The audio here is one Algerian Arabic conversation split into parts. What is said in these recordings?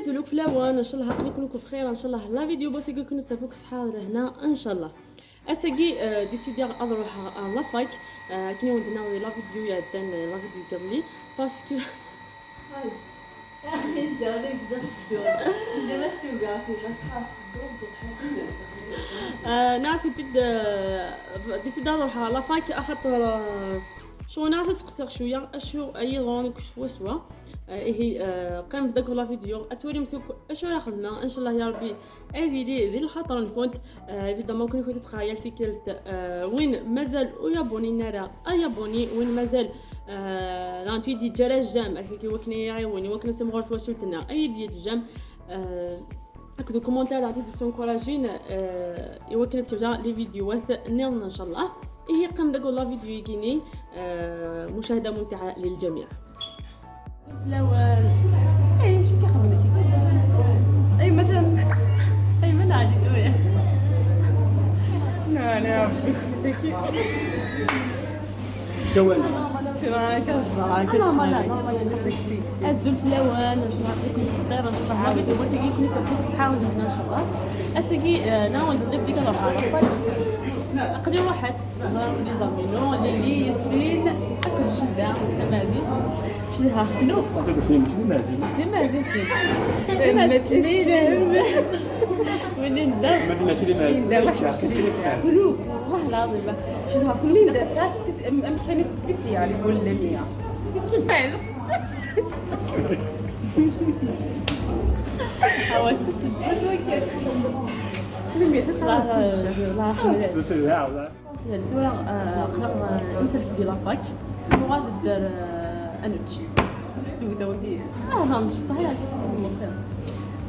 ازولوك فلاوان ان شاء الله عقلي كلكم بخير ان شاء الله la vidéo بوسي كنتو تفوك صحة هنا ان شاء الله. اساكي décidé اروح la fac كني ودنا la vidéo يعدان la vidéo قبلي parce que انا كنت décidé نروح la fac اخاطر شو ناس سقسيغ شوية اشو اي غون سوا سوا إيه قام في داك la vidéo اتوري مثلك اشو راه خدمة ان شاء الله يا ربي هذه لي ذي الخاطر نكونت évidemment كون كنت تخيل تيكلت وين مازال ويابوني نارا ايابوني وين مازال لانتي دي جرا j'aime كي وكني يعاوني وكنا سمغور تواسلتنا اي دي j'aime هكذا commentaire عطيت تنكوراجين ايوا كانت كيفاش les فيديوهات نيلنا ان شاء الله. إيه قام داك la vidéo يجيني مشاهده ممتعة للجميع. الاول اي شو كيخدم اي مثلا اي من عادي لا لا كواليس normal normal الزول في الاول ان شاء الله يعطيكم الخير ان شاء الله فيديو بس يجي كنت تفوق صحة وجهنا ان شاء الله. اساكي ناول نبدي كنروح اقدر واحد زار les amis اللي ياسين اكل لله مازيس شنها نو صافي قلت لي ماشي مازال لي مازيس من دا ما ماشي لي مازال كلوك والله العظيم شنها من دا امكاني spécial يقول لميا هو تسد بس وكان لميا تتعرف الله ثورة قرر نسلك دي la fac مغاج دار انوتش اه مش طايح كيسوس المخ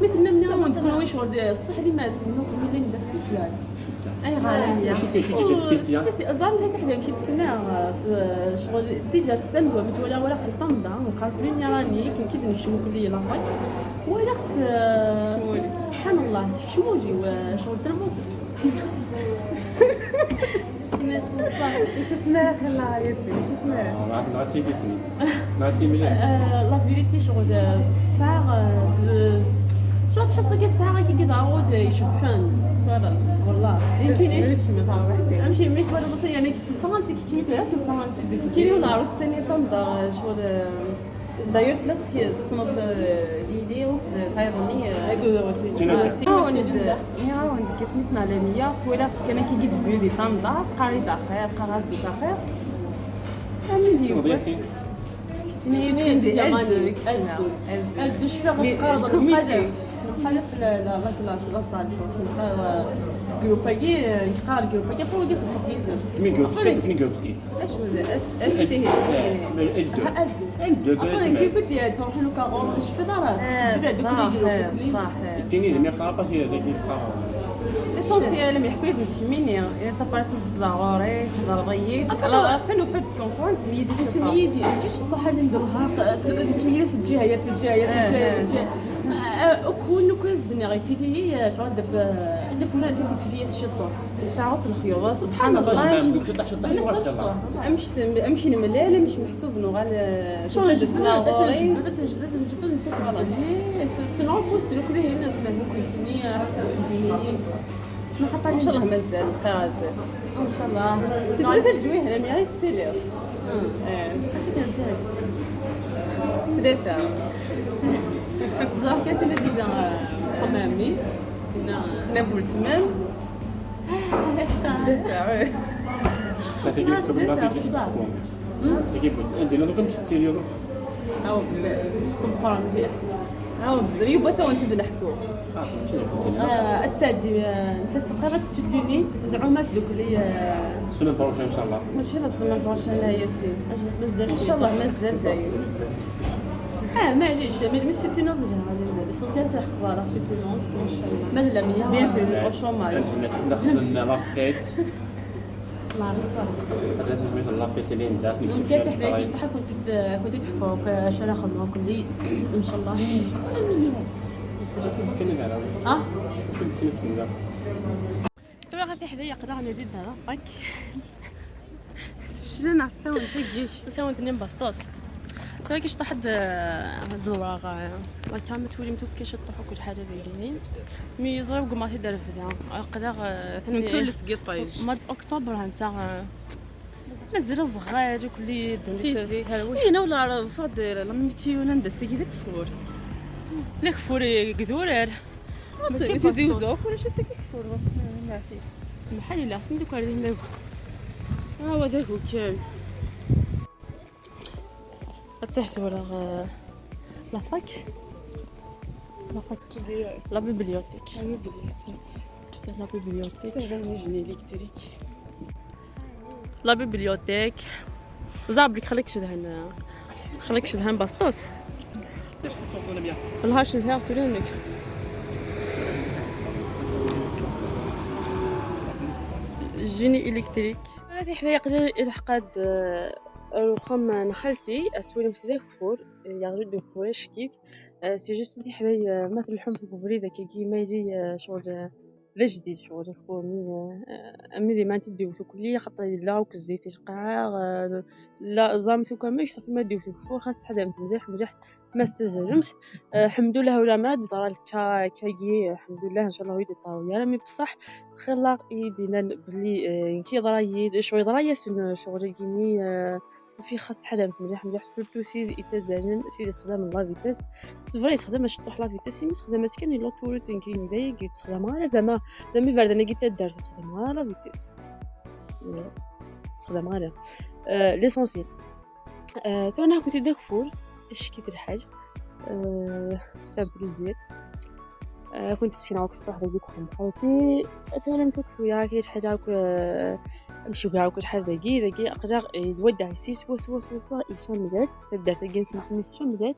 مثل من يوم نكون شغل الصح اللي ما تزنو اللي دا spécial اي غالية شو كاين شي حاجة spécial؟ زعما هكا حنا مشيت سنة شغل déjà السمز ولا ولا اختي طندا وقال première année كي كي نشمو كلي la fac ولا اخت سبحان الله شموجي شغل ترمو تسمع خلا ياسين تسمع نعطي تسمي نعطي مليح la vérité شغل الساعة شو تحس كي الساعة كي كيضعوت يشبحون فعلا والله يمكن امشي ميت ولا بس يعني كنت صغنتي كي كي تصغنتي كاين ولا عروستني طنطا شغل داير ثلاث تصنت ليلي وتايروني ولد كسميتنا لميا تويلا كان كي قد فيو دي طنطا قاري داخل قراص دي داخل صناد ياسين الدو شفا غنقرض نخالف la classe la salle جروباكي نقرا جروباكي فوق سبقتي كمين groupe 7 كمين groupe 6 اش اس اس تي L 2 L 2 كيف قلت لي تروح له كارون شفت راس صح كاينين اللي ما يقرا باش هذاك يبقى l'essentiel مي حوايج نتفهميني يا سا باس ضروري ضروري فين وفات كونكون تميدي تميزي ماشي شطوحه اللي نديرها تميز الجهة يا الجهة يا الجهة يا الجهة كون كوزني غير تيتي شغل دف دف ولا انت تيتي الشطوح ساعات الخيوط سبحان الله دوك شطح شطح امشي امشي نملال مش محسوب نغال شغل جبنا جبنا جبنا جبنا نتا سنو بوست لو كل الناس اللي ممكن حسب تيتي ان شاء الله مازال خير عزيز ان شاء الله سيدي في الجوية هنا مية تسيلير ثلاثة زعما كانت déjà خمامي تينا نابل تمام تجيب كم لا في جديد تكون تجيب انت لو كنت ستيريو هاو بزاف سبحان مزيان هاو بزاف يبا سوا نسيد نحكو اتسادي انت تقرا تسدوني العمات دوك لي semaine prochaine ان شاء الله ماشي la semaine prochaine ياسين مازال ان شاء الله مازال جاي ما جيش mais soutenance l'essentiel تاع voilà soutenance ان شاء الله مازال مية bienvenue au chômage الناس ندخل la fête الله الصح لازم نخدم la fête اللي نداس انت تحكي صح كنت كنت تحكوا اش انا خدمة كلي ان شاء الله كاين على اه كنت كنتسنى ترى غادي حدايا قدر نجد هذا باك شنو نعساو نتاكيش ساون تنين باستوس تا كيش طاح هاد الوراق la cam تولي متوكي طيحو كل حاجة ديالي mais زرا وكما تيدار فيها قدر نتولس قطيج mois d'octobre هانتا مازال صغار كلي انا ولا فقد la météo ندس كي داك فور لك فور قدورر تيزيوزوك ولا شي ساكي فور نعسيس محل لا ندوك على ذاك ها هو ذاك كامل تحت ولا la fac la fac la bibliothèque la bibliothèque génie électrique la bibliothèque زعبلك خليك شدهن خليك شدهن باستوس الهاش شدهن تولينك génie électrique هذه حدايا قدر الحقاد رخام نخلتي اسولي مثل كفور يغرد كفور شكيت c'est juste اللي حدايا مثل الحم في البريدة كي ما يجي شغل ذا جديد شغل كفور امي ما تديو كلية خاطر لا الزيت يقع لا زامتو كامل صافي ما ديو كفور خاص تحدى مليح مليح ما تزرمت. الحمد لله ولا ما طرا الكا كاكي الحمد لله ان شاء الله يدي طاوية mais بصح خلا يدينا بلي كي ضرا شوي ضرا ياسن شغل كيني صافي خاص تحدى مليح مليح surtout سيد يتزاجن سيد يستخدم la vitesse c'est vrai يستخدم باش تروح la vitesse mais استخدامات كاين l'autoroute كاين دايق تخدم غير زعما زعما بردنا كي تدار تخدم غير la vitesse تخدم غير l'essentiel. كنا كنت داك فول شكيت الحاج c'est un plaisir. كنت تسينا وقت واحد ديك خمخوتي اتولى شوية كاين شي حاجة نمشيو كاع كل حاجة داكي داكي اقدر يودع سي سوا سوا سوا سوا يشمجات تدار تاكي نسمي شمجات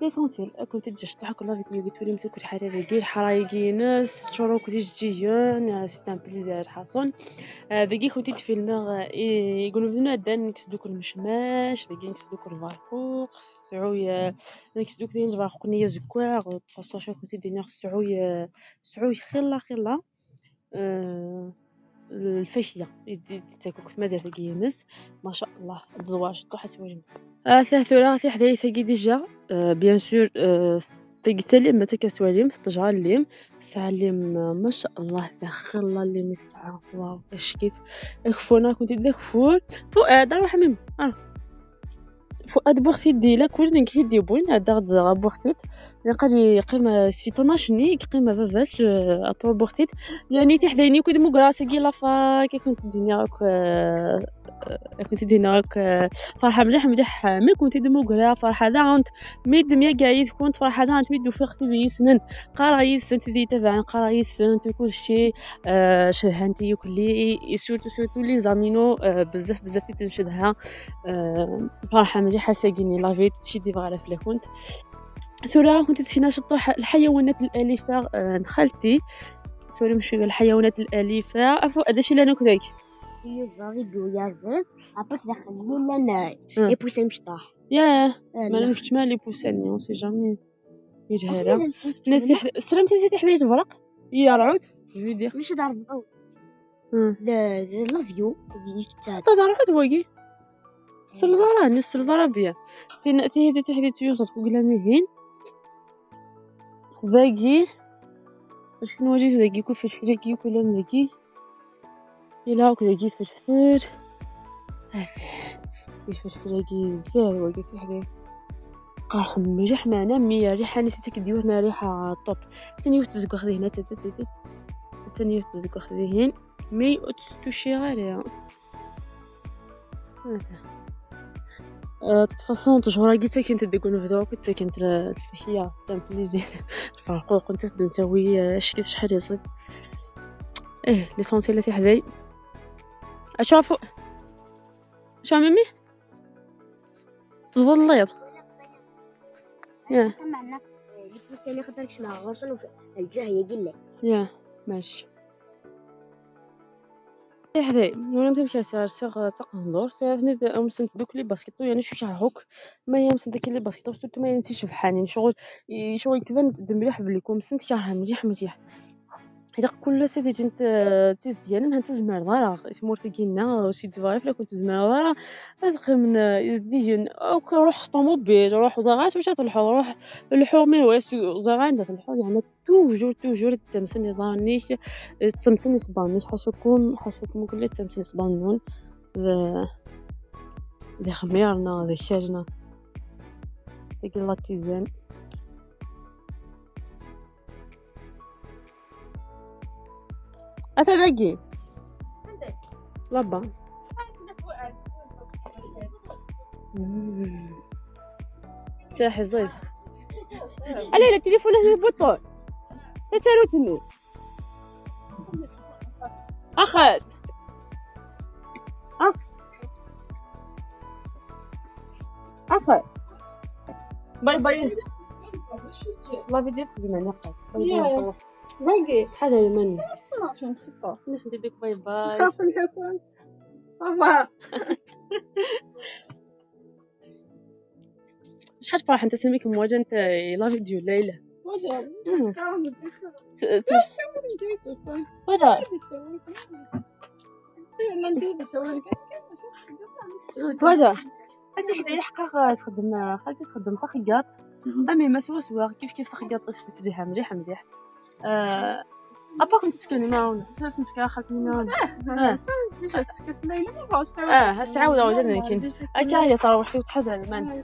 l'essentiel. كنت تجي شطح كل فيديو قلت لي مثل كل حاجة داكي الحرايقي ناس تشورو كنت تجيون c'est un plaisir حاصون. داكي كنت تفيلمي يقولوا لنا دان نكسدوك المشماش داكي نكسدوك البرقوق سعوي نكسدوك دين البرقوق نيا زكواغ تفاصيل شو كنت دينيا سعوي سعوي خلا خلا الفاكهة تاكل كنت مازال تاكي ما شاء الله الدواش طاحت وين ثلاثة حدايا ثاقي déjà bien sûr ثاقي تالي ما تكاسواليم تجعل الليم ساعة الليم ما شاء الله خلا اللي مسعى واو كيف كفونا كنت دا كفور فؤاد روح ميم فؤاد بوختي ديلا كل نكي دي بوين هذا غدا بوختيت نقدر قيمة 16 ني قيمة فافاس ابرو بوختيت يعني تحديني كنت مقراسي كي la fac كنت ديني كنت دينا فرحه مليح مليح mais كنت دموغرا فرحه دانت mais دميا قايد كنت فرحه دانت mais دوفيختي دي سنن قراي سنت دي تبع قراي سنت كل شيء شهانتي كلي surtout surtout les amis نو بزاف بزاف تنشدها فرحه مليحة ساقيني la vie تشي دي فغالا فلا كنت ثورة كنت تسينا شطوح الحيوانات الاليفة نخالتي سوري مشي الحيوانات الاليفة عفوا هذا الشيء اللي انا كذاك les poussins مشطاح ياه ما نمشيش مع les poussins on sait jamais يجهلا سلام تزيد حدايا تبرق يا رعود فيديو مش دار بعود l'avion دار عود واقي السلطة نفس السلطة بيا فين تي تحدي تيوصل فوق مهين ذاكي باش نوري ذاكي كيفاش ذاكي كل ذاكي إلا هاك فلفل الفلفل هاكي زاد واقي في حدايا قرح مليح معنا mais ريحة نسيتك ديوتنا ريحة top تاني وحدة تزكو خذي هنا تاني وحدة تزكو خذي هنا mais توشي غالية تفاصون تجهورا كي ساكن تدقون نفدو كنت ساكن الفاكهة c'est un plaisir الفرقوق انت تنتوي شكيت شحال يصيب ايه l'essentiel تي حداي اشوفو شو ميمي تظليض يا معنا les poussins خاطر مع غرسن الجهة يقله يا ماشي حداي ولا تمشي سير سيغ تقندور فهمتني مسنت دوك les baskets يعني شو شعرك ما هي مسنت داك les baskets surtout ما ينسيش بحالي شغل شغل تبان مليح بلي كون مسنت شعرها مليح مليح إلا كل سيدي جنت تيزديان هانتو زمر دارا تمورتي كينا سيدي فايف لا كنت زمر دارا من يزديجن أو روح طوموبيل روح زغات واش تلحو روح الحو مي واش زغان تلحو يعني toujours toujours تمسني ضانيش تمسني صبانيش حاشاكم حاشاكم كل تمسني صبانون ذي خميرنا ذي شاجنا تيجي la tisane. أتلاقي لابا تاحي زيف ألا لا التليفون هنا بطل تسالوتني أخذ أخذ باي باي la vidéo تخدم نقاش باي باقي شحال هي مني 12 الناس ندير لك باي باي خاف الحكومة ça va. شحال فرح انت سميك مواجهة انت la vidéo ليلى وجه ولا وجه انت الحقيقة تخدم خالتي تخدم تخياط امي ما سوا سوا كيف كيف تخياط تريحها مليح مليح ابا كنت تسكني معاون سمعت خالتي معاون هسه عاود وجدنا كاين هكا هي تروح وتحزن المان.